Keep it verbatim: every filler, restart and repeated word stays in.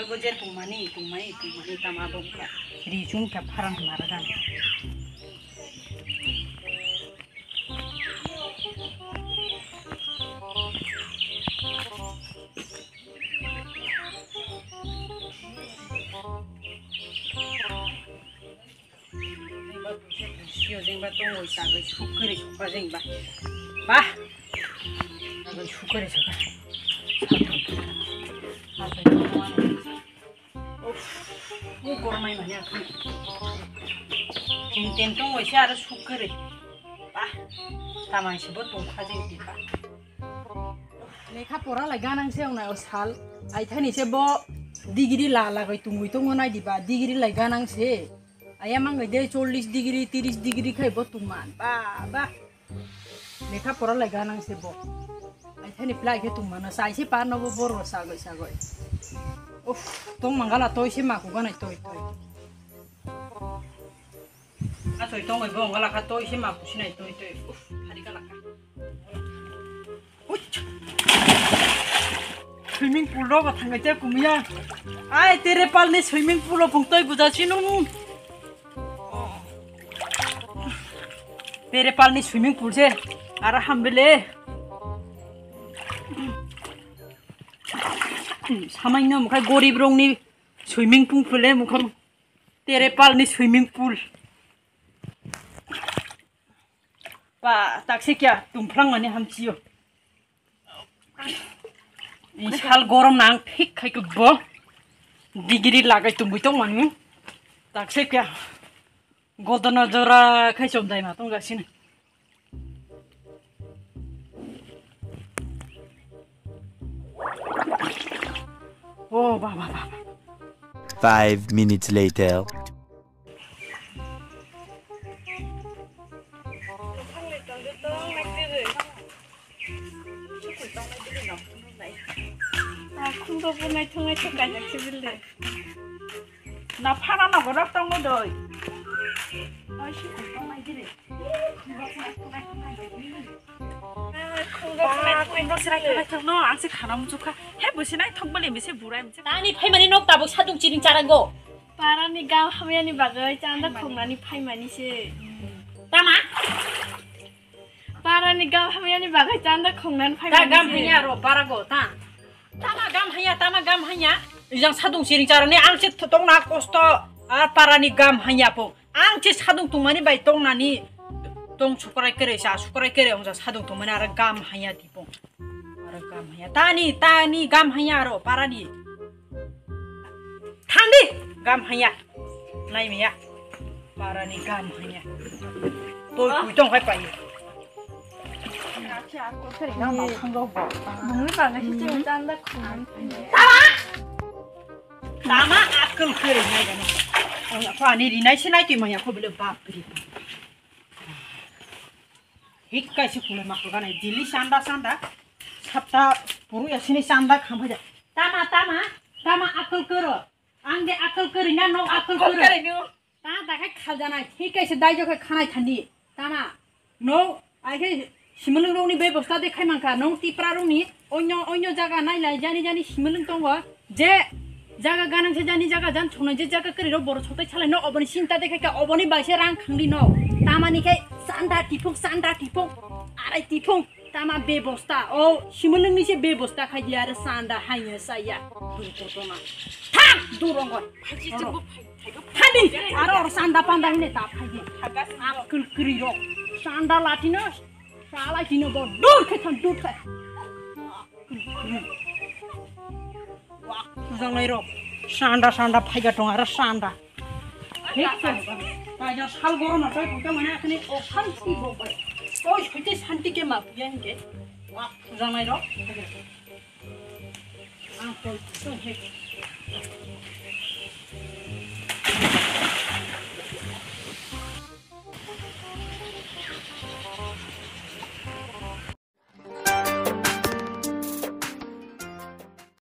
Bo je tongmani, tongmani, tongmani tama bo wngkha. Ri chum kha pharang maragan. Jengba buisa buisio jengba tongoi sagoi sukgori sukha jengba. Bah. Sagoi sukgori sukha. Uff, u gormai mani akhai. Ten ten tongoi se aro sukgori. Bah. Tamai se bo tongkha jengba. Lekha pora lai ganang se ongnai o sal. Aithani se bo degree la lagoi tongoi tongo nai diba. Degree lai ganang se. Aya mangai de chollish degree, tiris degree khai bo tongman. Ba, ba. Lekha pora lai ganang se bo. Aithani plai khe tongmano. Sai se par no bo boro sagoi sagoi. Uff, tong mangala toi se maku ganai toi toi. Asoi tongoi bo ngala kha toi se maku sinai toi toi. Uff, phari kala kha. Uch. Swimming pool rogo thangkhe te kumya. Ai, Terepal ni swimming pool o bung toi buja sinu. Terepal ni swimming pool se. Ara hambele. Samaino mukhai gorib rong ni swimming pool phule mukham. Terepal ni swimming pool. Ba, taksi kya tongphlang mani hamchiyo. Sal gorom nang thik khai khe bo. Degree lagai tongwi tong mani. Taksi kya godono jora khai chom dai ma tong gasini. Oh, ba, ba, ba, ba. Five minutes later. Khumbo bo naithok naithok kaijak se bile. Na phana no gorok tongo doi. Ai si khum tongnai dire. Khumbo bo naithok naithok no ang se khana muchukha. He bo se naithok bole mise burai mise. Tani phaimani nok tabuk sadung chiring charango. Parani gam hamyani bagwi chanda khongnani phaimani se. Tama? Parani gam hamyani bagwi chanda khongnani phaimani se. Ta gam hanya ro parago ta. Tama gam hanya, tama gam hanya. Ijang sadung siring charani ang se tongna kosto. Ar parani gam hanya po. Ang se sadung tongmani bai tongnani. Tong sukrai kere sa sukrai kere ongja sadung tongmani ara gam hanya tipo. Aro gam haya. Tani, tani gam haya aro parani. Thandi gam haya. Nai maya. Parani gam haya. Toi kui tong hai pai. Bungwi bangwi se chanda khum. Tama. Tama akal kere nai gana. Ani rinai se nai tui maya ko bele bap ri. Hikkai se kulai makro ganai dili sanda sanda. Sapta puru ya sini sanda khamphai da. Tama, tama, tama akal koro. Ang de akal kori na no akal koro. Kori no. Ta da khai khal janai. Hikkai se dai jo khai khanai thandi. Tama. No, ai khai simulung rok ni bebosta de khai mangkha. No tipra rok ni onyo, onyo jaga nai lai jani jani simulung tongo. Je jaga ganang se jani jaga jan thunai je jaga kari ro boro sotai salai no oboni sinta de khaika oboni bai se rang khangdi no. Tamani khai sanda tipung sanda tipung arai tipung tama bebosta o simulung ni se bebosta khai di are sanda haiya saya. Dukotoma. Thang durongo. Phaji chungo phai, phai, phai. Thani aro or sanda panda hine ta phaji. Akul kri ro. Sanda latino. Salai tino bo dur khe thang dur khe. Wak, jangnai rok. Sanda, sanda, phaiga tong, aro sanda. Thik se. Kaja sal gorom na, tai buka mane akhani o shanti bo bai. Oi, hoite shanti ke ma, yang ke. Wak, jangnai rok. Ang koi, koi, koi.